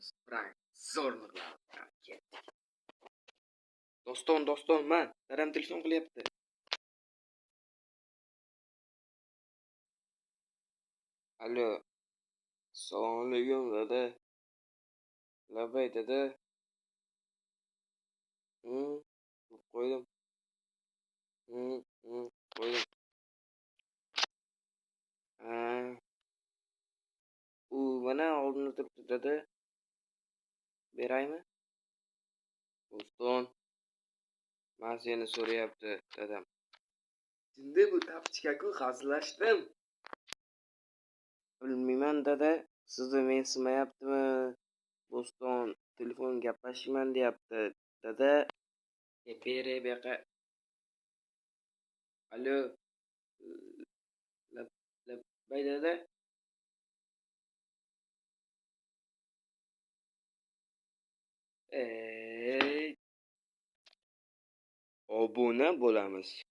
Biz prank zo'rni qilamiz. Ketdik. Doston, Doston, man. Dadam telefon qilyapti. Alo. Assalomu alaykum, dada. Labay, dada. Qo'ydim. Qo'ydim. Ha. U mana oldinda turibdi, dada. Beraymi? Doston. Man seni so'rayapti, dadam. Endi bu tapchika-ku, hazillashdim. Bilmayman, dada. Sizni mensimayaptimi? Bo'ston telefon gaplashman deyapti, dada. Beri bu yoqqa. Alo. Labbay, dada. Ey. Obuna bo'lamiz.